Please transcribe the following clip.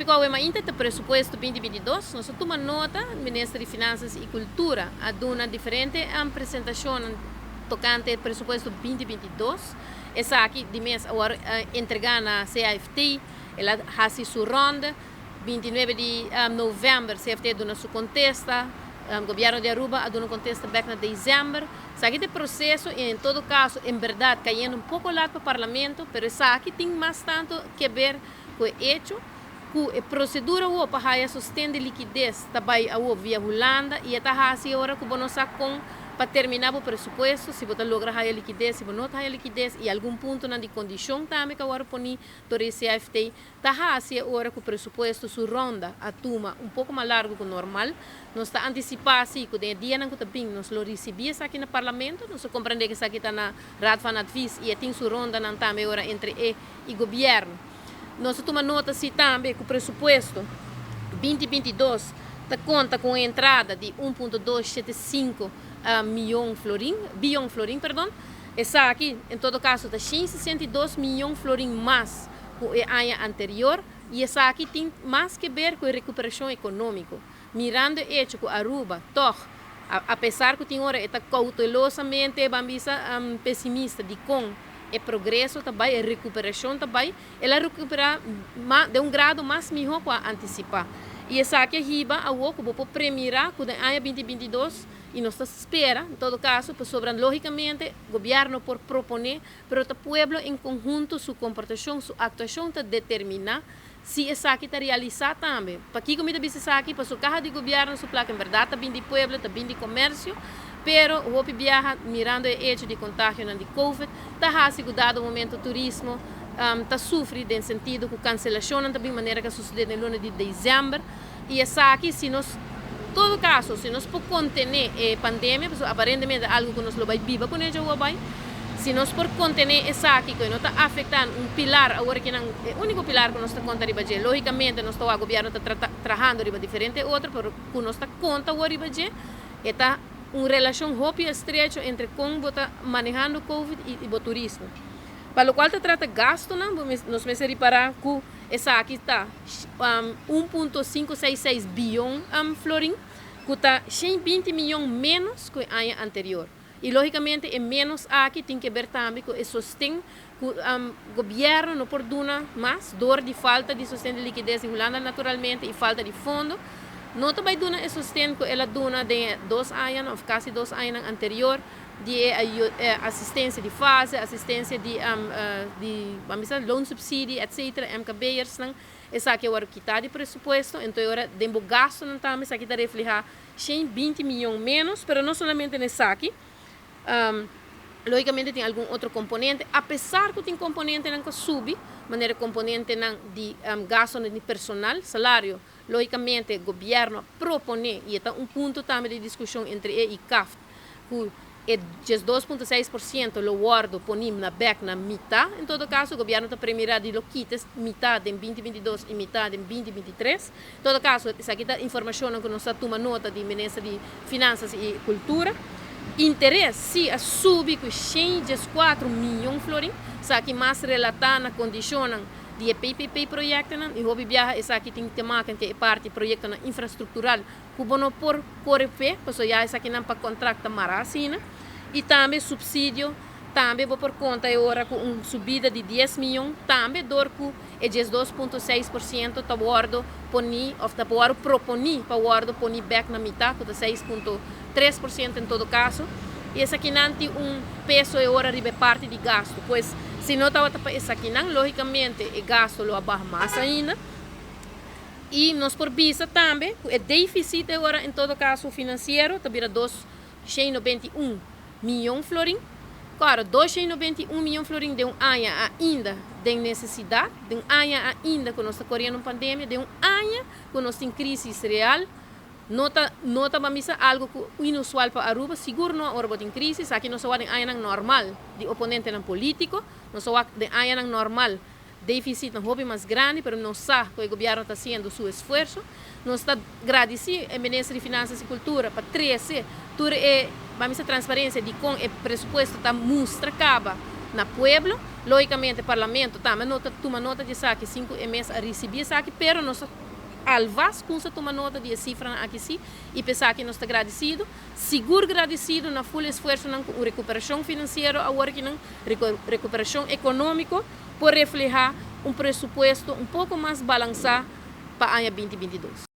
Tópiko awe mainta ta presupuesto 2022. Nos a tuma nota, Minister di Finansas i Kultura a duna diferente presentashon tokante presupuesto 2022. Esaki di mes a wòrdu entregá na CAFT, el a hasi su ronda. 29 di novèmber CFT a duna su kontesta, gobièrnu di Aruba a duna un kontesta bèk na desèmber. Esaki ta e proseso i en todo kaso en bèrdat kayendo un poko lat pa Parlamento, pero esaki tin mas tantu keber ku e echo ku e prosedura awor pa haya sosten di likides ta bai awor via Hulanda i e ta hasi ora ku bo no sa kon pa terminá bo presupuesto, si bo ta logra haya likides, si bo no ta haya likides i algun puntonan di kondishon tambe ku a wòrdu poní dor di e CAFT ta hasi e ora ku presupuesto su ronda a tuma un poko mas largu ku normal. Nos ta antisipá si ku den e dianan ku ta bin nos lo risibí esaki na Parlamento. Nos ta komprendé ku esaki ta na Raad van Advies i e tin su rondanan tambe ora entre e i gobièrnu. Nos ta tuma nota si tambe ku presupuesto 2022 ta konta ku un entrada di 1.275 mion florin, bion florin, perdon. Esaki en todo kaso ta 162 mion florin mas ku e aña anterior i esaki tin mas ke ber ku e rekuperashon ekonómiko. Mirando e echo ku Aruba tòg, apesar ku tin ora e ta koutelosamente, ban bisa, pesimista dikon e progreso ta bai, e rekuperashon ta bai, el a rekuperá den un grado mas mihó ku a antisipá. I esaki a hiba awor ku bo por premirá ku den aña 2022, i nos ta spera en todo kaso, pasobra lógikamente gobièrnu por proponé, pero ta pueblo en konhunto su komportashon, su aktuashon ta determiná si esaki ta realisá tambe. Pakiko mi ta bisa esaki? Pasobra kaha di gobièrnu su plaka en bèrdat ta bin di pueblo, ta bin di komersio, pero hopi biaha mirando e echo di kontagionan di covid ta hasi ku dado momento turismo ta sufri den sentido ku kanselashonnan ta bin manera ku a sosodé den luna di desèmber. I esaki si nos todo kaso si nos por kontené e pandemia, pasobra aparentemente algu ku nos lo bai biba kuné djawoe bai, si nos por kontené esaki ku e no ta afektá un pilar awor ki nan e úniko pilar ku nos ta konta riba dje, lógikamente nos ta wak gobièrnu ta trata trahando riba diferente otro, pero ku nos ta konta awor riba dje e ta un relashon hopi estrecho entre kon bo ta manehando covid i bo turismo. Pa lokual ta trata gastunan bo nos mester ripará ku esaki ta 1.566 bion florin, ku ta 120 mion ménos ku e aña anterior. I lógikamente e ménos aki tin ke ber tambe ku e sosten ku gobièrnu no por duna mas dor di falta di sosten di likides di Hulanda naturalmente i falta di fondo. No ta bai duna e sosten ku el a duna den e 2 añanan òf kasi 2 añanan anterior di e asistensia di fase, asistensia di ban bisa loonsubsidie, etcetera, MKB'ersnan. Esaki a wòrdu kitá di presupuesto, enton e ora den bo gastunan tambe esaki ta reflehá 120 mion ménos, pero no solamente na esaki, lógikamente tin algun otro komponente, apesar ku tin komponentenan ku a subi, manera komponentenan di gastunan di personal, salario, lógikamente gobièrnu a proponé i e ta un punto tambe di diskushon entre e i CAFT ku e 12.6% lo wòrdu poní na bèk na mitá. En todo kaso, gobièrnu ta premirá di lo kita mitá den 2022 i mitá den 2023. En todo kaso, esaki ta informashonnan ku nos a tuma nota di Minister di Finansas i Kultura. Interes si a subi ku 104 mion florin, esaki mas relatá na kondishonnan di e PPP proyektonan i hopi biaha esaki tin te maken ku e parti proyektonan infrastruktural ku bo no por kore p'e, pasobra ya esakinan pa kontrakt ta mará asina. I tambe supsidio, tambe bo por konta e ora ku un subida di 10 mion, tambe dor ku e 12.6% ta wòrdu poní òf ta wòrdu proponí pa wòrdu poní bèk na mitá, ku ta 6.3% en todo kaso. I esakinan tin un peso e ora riba e parti di gastu. Pues si no tabata pa esakinan, lógikamente e gastu lo a baha mas ainda. I nos por bisa tambe ku e défisit e ora en todo kaso finansiero ta bira 291 mion florin. Klaro, 291 mion florin den un aña ainda den nesesidat, den un aña ainda ku nos ta koriendo un pandemia, den un aña ku nos tin krísis real, no ta ban bisa algu ku inusual pa Aruba, sigur no ora bo tin krísis. Aki nos a wak den añanan normal di oponentenan polítiko, nos a wak den añanan normal défisit nan hopi mas grandi, pero nos sa ku e gobièrnu ta hasiendo su esfuerso. Nos ta gradisí e Minister di Finansas i Kultura pa trese tur e, ban bisa, transparensia di kon e presupuesto ta mustra kaba. na pueblo. Lógikamente, parlamento tambe no ta tuma nota di esaki, 5 mes a risibí esaki, pero nos alvast kuminsá tuma nota di sifra aki sí, i pensa ku nos ta gradesido, sigur gradesido na full esfuerso ku rekuperashon finansiero awor ku nan rekuperashon ekonómiko por reflehá un presupuesto un poko mas balansá pa aña 2022.